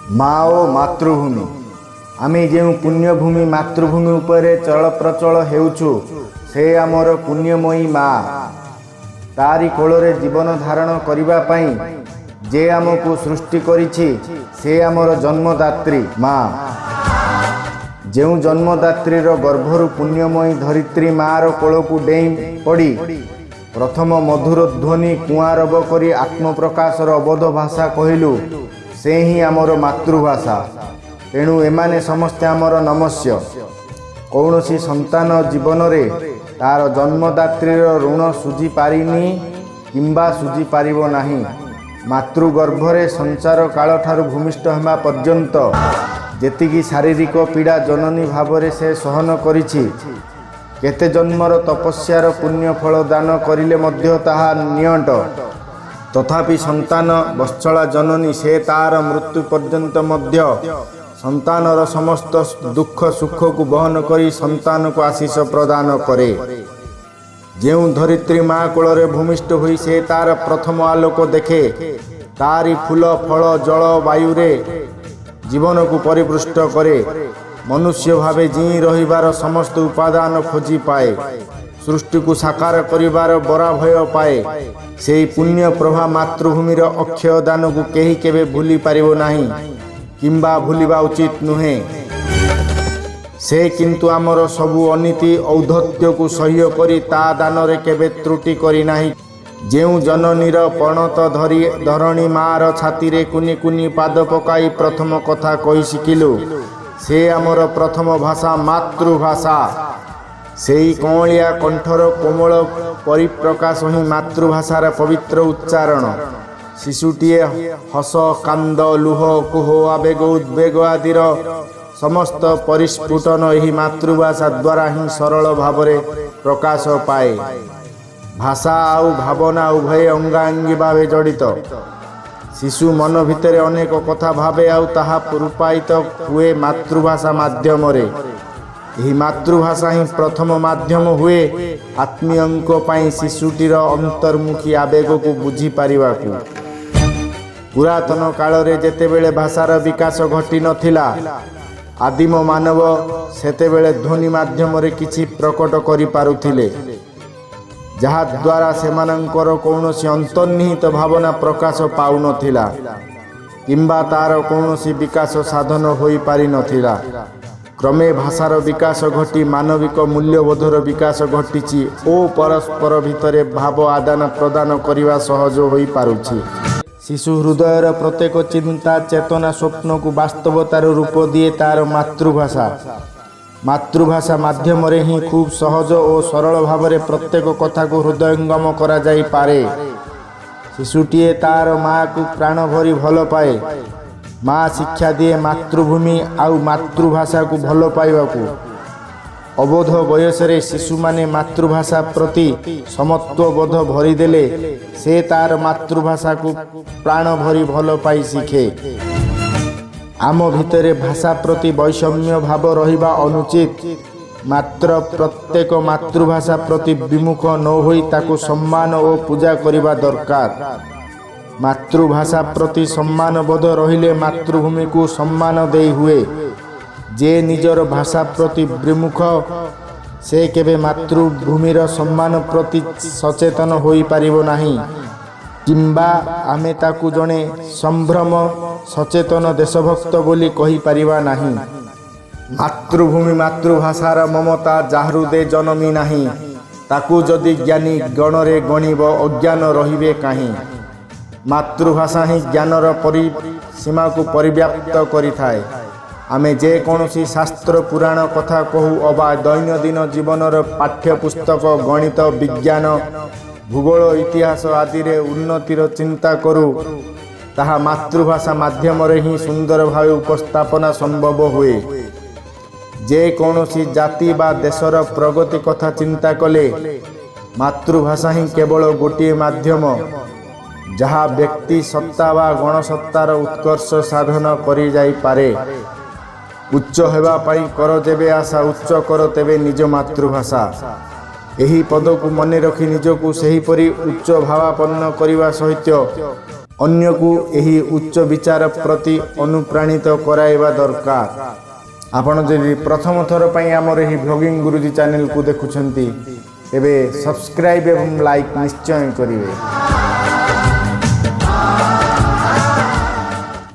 ମା ଓ ମାତୃଭୂମି। ଆମେ ଯେଉଁ ପୁଣ୍ୟଭୂମି ମାତୃଭୂମି ଉପରେ ଚଳପ୍ରଚଳ ହେଉଛୁ, ସେ ଆମର ପୁଣ୍ୟମୟୀ ମା। ତାରି କୋଳରେ ଜୀବନ ଧାରଣ କରିବା ପାଇଁ ଯେ ଆମକୁ ସୃଷ୍ଟି କରିଛି, ସେ ଆମର ଜନ୍ମଦାତ୍ରୀ ମା। ଯେଉଁ ଜନ୍ମଦାତ୍ରୀର ଗର୍ଭରୁ ପୁଣ୍ୟମୟୀ ଧରିତ୍ରୀ ମାର କୋଳକୁ ଡେଇଁ ପଡ଼ି ପ୍ରଥମ ମଧୁର ଧ୍ୱନି କୁଆଁରବ କରି ଆତ୍ମପ୍ରକାଶର ଅବୋଧ ଭାଷା କହିଲୁ, ସେ ହିଁ ଆମର ମାତୃଭାଷା। ତେଣୁ ଏମାନେ ସମସ୍ତେ ଆମର ନମସ୍ୟ। କୌଣସି ସନ୍ତାନ ଜୀବନରେ ତାର ଜନ୍ମଦାତ୍ରୀର ଋଣ ଶୁଝି ପାରିନି କିମ୍ବା ଶୁଝି ପାରିବ ନାହିଁ। ମାତୃଗର୍ଭରେ ସଞ୍ଚାର କାଳଠାରୁ ଭୂମିଷ୍ଠ ହେବା ପର୍ଯ୍ୟନ୍ତ ଯେତିକି ଶାରୀରିକ ପୀଡ଼ା ଜନନୀ ଭାବରେ ସେ ସହନ କରିଛି, କେତେ ଜନ୍ମର ତପସ୍ୟାର ପୁଣ୍ୟ ଫଳ ଦାନ କରିଲେ ମଧ୍ୟ ତାହା ନିଅଣ୍ଟ। ତଥାପି ସନ୍ତାନ ବତ୍ସଳା ଜନନୀ ସେ ତାର ମୃତ୍ୟୁ ପର୍ଯ୍ୟନ୍ତ ମଧ୍ୟ ସନ୍ତାନର ସମସ୍ତ ଦୁଃଖ ସୁଖକୁ ବହନ କରି ସନ୍ତାନକୁ ଆଶିଷ ପ୍ରଦାନ କରେ। ଯେଉଁ ଧରିତ୍ରୀ ମା କୋଳରେ ଭୂମିଷ୍ଠ ହୋଇ ସେ ତାର ପ୍ରଥମ ଆଲୋକ ଦେଖେ, ତାରି ଫୁଲ, ଫଳ, ଜଳ, ବାୟୁରେ ଜୀବନକୁ ପରିପୃଷ୍ଟ କରେ, ମନୁଷ୍ୟ ଭାବେ ଜିଇଁ ରହିବାର ସମସ୍ତ ଉପାଦାନ ଖୋଜି ପାଏ, ସୃଷ୍ଟିକୁ ସାକାର କରିବାର ବରାଭୟ ପାଏ, ସେହି ପୁଣ୍ୟ ପ୍ରଭା ମାତୃଭୂମିର ଅକ୍ଷୟ ଦାନକୁ କେହି କେବେ ଭୁଲି ପାରିବ ନାହିଁ କିମ୍ବା ଭୁଲିବା ଉଚିତ ନୁହେଁ। ସେ କିନ୍ତୁ ଆମର ସବୁ ଅନୀତି ଔଦ୍ଧତ୍ୟକୁ ସହ୍ୟ କରି ତା ଦାନରେ କେବେ ତ୍ରୁଟି କରିନାହିଁ। ଯେଉଁ ଜନନୀର ପଣତ ଧରି ଧରଣୀ ମାର ଛାତିରେ କୁନି କୁନି ପାଦ ପକାଇ ପ୍ରଥମ କଥା କହି ଶିଖିଲୁ, ସେ ଆମର ପ୍ରଥମ ଭାଷା ମାତୃଭାଷା। ସେଇ କଅଁଳିଆ କଣ୍ଠର କୋମଳ ପରିପ୍ରକାଶ ହିଁ ମାତୃଭାଷାର ପବିତ୍ର ଉଚ୍ଚାରଣ। ଶିଶୁଟିଏ ହସ, କାନ୍ଦ, ଲୁହ, କୋହ, ଆବେଗ, ଉଦ୍ବେଗ ଆଦିର ସମସ୍ତ ପରିସ୍ଫୁଟନ ଏହି ମାତୃଭାଷା ଦ୍ୱାରା ହିଁ ସରଳ ଭାବରେ ପ୍ରକାଶ ପାଏ। ଭାଷା ଆଉ ଭାବନା ଉଭୟ ଅଙ୍ଗାଙ୍ଗୀ ଭାବେ ଜଡ଼ିତ। ଶିଶୁ ମନ ଭିତରେ ଅନେକ କଥା ଭାବେ ଆଉ ତାହା ରୂପାୟିତ ହୁଏ ମାତୃଭାଷା ମାଧ୍ୟମରେ। ଏହି ମାତୃଭାଷା ହିଁ ପ୍ରଥମ ମାଧ୍ୟମ ହୁଏ ଆତ୍ମୀୟଙ୍କ ପାଇଁ ଶିଶୁଟିର ଅନ୍ତର୍ମୁଖୀ ଆବେଗକୁ ବୁଝିପାରିବାକୁ। ପୁରାତନ କାଳରେ ଯେତେବେଳେ ଭାଷାର ବିକାଶ ଘଟି ନଥିଲା, ଆଦିମ ମାନବ ସେତେବେଳେ ଧ୍ୱନି ମାଧ୍ୟମରେ କିଛି ପ୍ରକଟ କରିପାରୁଥିଲେ, ଯାହାଦ୍ୱାରା ସେମାନଙ୍କର କୌଣସି ଅନ୍ତର୍ନିହିତ ଭାବନା ପ୍ରକାଶ ପାଉନଥିଲା କିମ୍ବା ତାର କୌଣସି ବିକାଶ ସାଧନ ହୋଇପାରିନଥିଲା। କ୍ରମେ ଭାଷାର ବିକାଶ ଘଟି ମାନବିକ ମୂଲ୍ୟବୋଧର ବିକାଶ ଘଟିଛି ଓ ପରସ୍ପର ଭିତରେ ଭାବ ଆଦାନ ପ୍ରଦାନ କରିବା ସହଜ ହୋଇପାରୁଛି। ଶିଶୁ ହୃଦୟର ପ୍ରତ୍ୟେକ ଚିନ୍ତା, ଚେତନା, ସ୍ୱପ୍ନକୁ ବାସ୍ତବତାର ରୂପ ଦିଏ ତାର ମାତୃଭାଷା। ମାତୃଭାଷା ମାଧ୍ୟମରେ ହିଁ ଖୁବ୍ ସହଜ ଓ ସରଳ ଭାବରେ ପ୍ରତ୍ୟେକ କଥାକୁ ହୃଦୟଙ୍ଗମ କରାଯାଇପାରେ। ଶିଶୁଟିଏ ତାର ମାଆକୁ ପ୍ରାଣ ଭରି ଭଲ ପାଏ। ମା ଶିକ୍ଷା ଦିଏ ମାତୃଭୂମି ଆଉ ମାତୃଭାଷାକୁ ଭଲ ପାଇବାକୁ। ଅବୋଧ ବୟସରେ ଶିଶୁମାନେ ମାତୃଭାଷା ପ୍ରତି ମମତ୍ୱବୋଧ ଭରିଦେଲେ ସେ ତାର ମାତୃଭାଷାକୁ ପ୍ରାଣ ଭରି ଭଲ ପାଇ ଶିଖେ। ଆମ ଭିତରେ ଭାଷା ପ୍ରତି ବୈଷମ୍ୟ ଭାବ ରହିବା ଅନୁଚିତ। ମାତ୍ର ପ୍ରତ୍ୟେକ ମାତୃଭାଷା ପ୍ରତି ବିମୁଖ ନ ହୋଇ ତାକୁ ସମ୍ମାନ ଓ ପୂଜା କରିବା ଦରକାର। ମାତୃଭାଷା ପ୍ରତି ସମ୍ମାନବୋଧ ରହିଲେ ମାତୃଭୂମିକୁ ସମ୍ମାନ ଦେଇ ହୁଏ। ଯେ ନିଜର ଭାଷା ପ୍ରତି ବିମୁଖ, ସେ କେବେ ମାତୃଭୂମିର ସମ୍ମାନ ପ୍ରତି ସଚେତନ ହୋଇପାରିବ ନାହିଁ କିମ୍ବା ଆମେ ତାକୁ ଜଣେ ସମ୍ଭ୍ରମ ସଚେତନ ଦେଶଭକ୍ତ ବୋଲି କହିପାରିବା ନାହିଁ। ମାତୃଭୂମି ମାତୃଭାଷାର ମମତା ଯା ହୃଦେ ଜନମି ନାହିଁ, ତାକୁ ଯଦି ଜ୍ଞାନୀ ଗଣରେ ଗଣିବ, ଅଜ୍ଞାନ ରହିବେ କାହିଁ? ମାତୃଭାଷା ହିଁ ଜ୍ଞାନର ପରିସୀମାକୁ ପରିବ୍ୟାପ୍ତ କରିଥାଏ। ଆମେ ଯେକୌଣସି ଶାସ୍ତ୍ର ପୁରାଣ କଥା କହୁ ଅବା ଦୈନନ୍ଦିନ ଜୀବନର ପାଠ୍ୟପୁସ୍ତକ, ଗଣିତ, ବିଜ୍ଞାନ, ଭୂଗୋଳ, ଇତିହାସ ଆଦିରେ ଉନ୍ନତିର ଚିନ୍ତା କରୁ, ତାହା ମାତୃଭାଷା ମାଧ୍ୟମରେ ହିଁ ସୁନ୍ଦର ଭାବେ ଉପସ୍ଥାପନା ସମ୍ଭବ ହୁଏ। ଯେକୌଣସି ଜାତି ବା ଦେଶର ପ୍ରଗତି କଥା ଚିନ୍ତା କଲେ ମାତୃଭାଷା ହିଁ କେବଳ ଗୋଟିଏ ମାଧ୍ୟମ, ଯାହା ବ୍ୟକ୍ତି ସତ୍ତା ବା ଗଣସତ୍ତାର ଉତ୍କର୍ଷ ସାଧନ କରିଯାଇପାରେ। ଉଚ୍ଚ ହେବା ପାଇଁ କର ଯେବେ ଆଶା, ଉଚ୍ଚ କର ତେବେ ନିଜ ମାତୃଭାଷା। ଏହି ପଦକୁ ମନେ ରଖି ନିଜକୁ ସେହିପରି ଉଚ୍ଚ ଭାବାପନ୍ନ କରିବା ସହିତ ଅନ୍ୟକୁ ଏହି ଉଚ୍ଚ ବିଚାର ପ୍ରତି ଅନୁପ୍ରାଣିତ କରାଇବା ଦରକାର। ଆପଣ ଯଦି ପ୍ରଥମ ଥର ପାଇଁ ଆମର ଏହି ଭ୍ଲଗିଂ ଗୁରୁଜୀ ଚ୍ୟାନେଲକୁ ଦେଖୁଛନ୍ତି, ତେବେ ସବସ୍କ୍ରାଇବ୍ ଏବଂ ଲାଇକ୍ ନିଶ୍ଚୟ କରିବେ।